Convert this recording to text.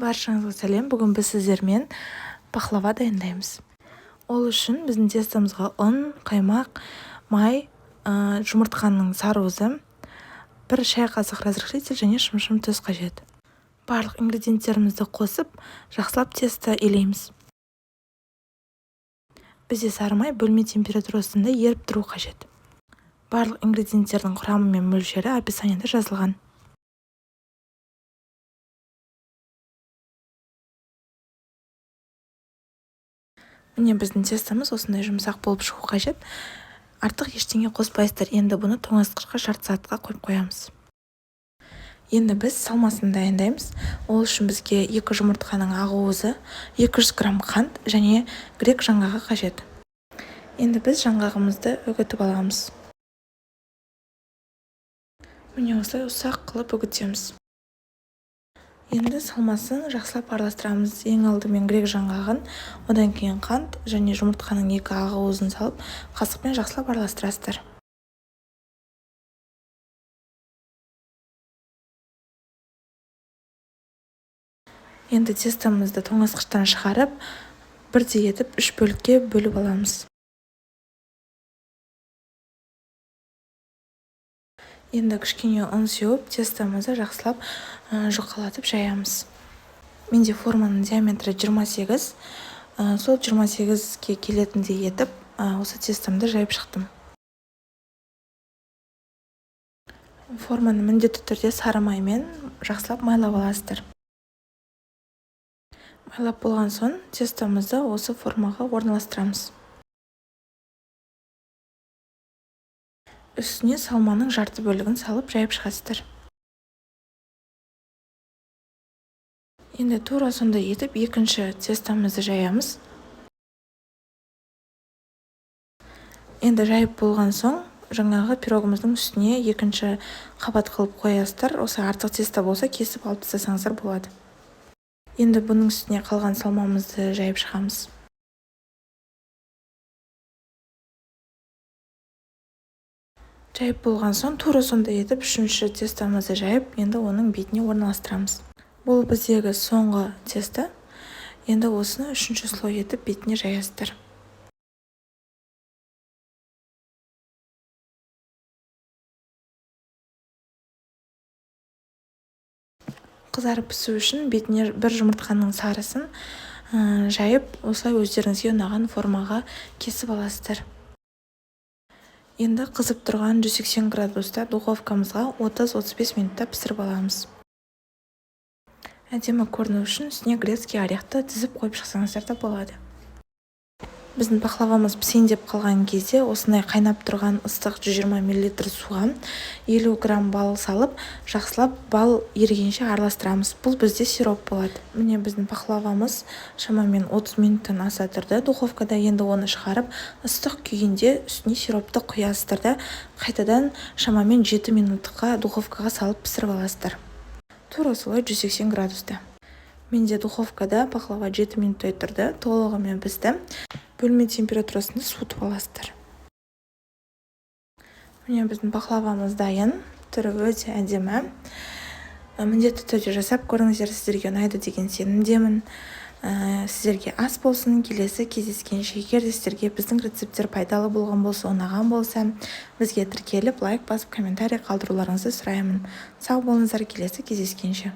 Баршаңызға сәлем! Бүгін біз сіздермен пахлава дайындаймыз. Ол үшін біздің тестомызға ұн, қаймақ, май, жұмыртқаның сары, 1 шай қасық разрыхлитель және шымшым тұз қажет. Барлық ингредиенттерімізді қосып, жақсылап тесто илейміз. Бізде сары май бөлме температурасында еріп тұру қажет. Барлық ингредиенттердің құрамы мен мөлшері описанияда жазылған. Міне, біздің тестомыз осындай жұмсақ болып шығу қажет. Артық ештеңе қоспайсыздар. Енді бұны тоңазытқышқа жарты сағатқа қойып қоямыз. Енді біз салмасын дайындаймыз. Ол үшін бізге 2 жұмыртқаның ақуызы, 200 грамм қант және грек жаңғағы қажет. Енді біз жаңғағымызды үгітіп аламыз. Міне, осылай ұсақ қылып үгітеміз. Енді салмасын жақсылап араластырамыз. Ең алдымен грек жаңғағын, одан кейін қант және жұмыртқаның 2 ақуызын салып, қасықпен жақсылап араластырасыздар. Енді тестомызды тоңазытқыштан шығарып, бірдей етіп 3 бөлікке бөліп аламыз. Енді кішкене ұн сеуіп, тестомызды жақсылап жұқалатып жаямыз. Менде форманың диаметрі 28, сол 28-ге келетіндей етіп, осы тестомды жайып шықтым. Форманы міндетті түрде сары маймен жақсылап майлап аласыздар. Майлап болған соң тестомызды осы формаға орналастырамыз. Үстіне салманың жарты бөлігін салып жайып шығасыздар. Енді тура сондай етіп екінші тестомызды жаямыз. Енді жайып болған соң жаңағы пирогымыздың үстіне екінші қабат қылып қоясыздар. Осы артық тесто болса кесіп алып тастасаңыздар болады. Енді бұның үстіне қалған салмамызды жайып шығамыз. Жайып болған соң тура сондай етіп үшінші тестомызды жайып, енді оның бетіне орналастырамыз. Бұл біздегі соңғы тесто. Енді осыны үшінші слой етіп бетіне жаясыздар. Қызарып пісу үшін бетіне бір жұмыртқаның сарысын жайып, осылай өздеріңізге ұнаған формаға кесіп аласыздар. Енді қызып тұрған 180 градуста духовкамызға 30-35 минутта пісіріп аламыз. Әдемі көріну үшін үстіне грецкий орехты тізіп қойып шықсаңыздар да болады. Біздің пахлавамыз пісейін деп қалған кезде осындай қайнап тұрған ыстық 120 миллилитр суға 50 грамм бал салып, жақсылап бал ерігенше араластырамыз. Бұл бізде сироп болады. Міне, біздің пахлавамыз шамамен 30 минуттан аса тұрды духовкада. Енді оны шығарып, ыстық күйінде үстіне сиропты құясыздар да, қайтадан шамамен 7 минутқа духовкаға салып пісіріп аласыздар. Тура солай 180 градуста. Менде духовкада пахлава 7 минуттай тұрды, толығымен пісті. Бөлме температурасында суытып аласыздар. Міне, біздің пахлавамыз дайын, түрі өте әдемі. Міндетті түрде жасап көріңіздер, сіздерге ұнайды деген сенімдемін. Сіздерге ас болсын, келесі кездескенше. Егер де сіздерге біздің рецепттер пайдалы болған болса, ұнаған болса, бізге тіркеліп, лайк басып, комментарий қалдыруларыңызды сұраймын. Сау болыңыздар, келесі кездескенше.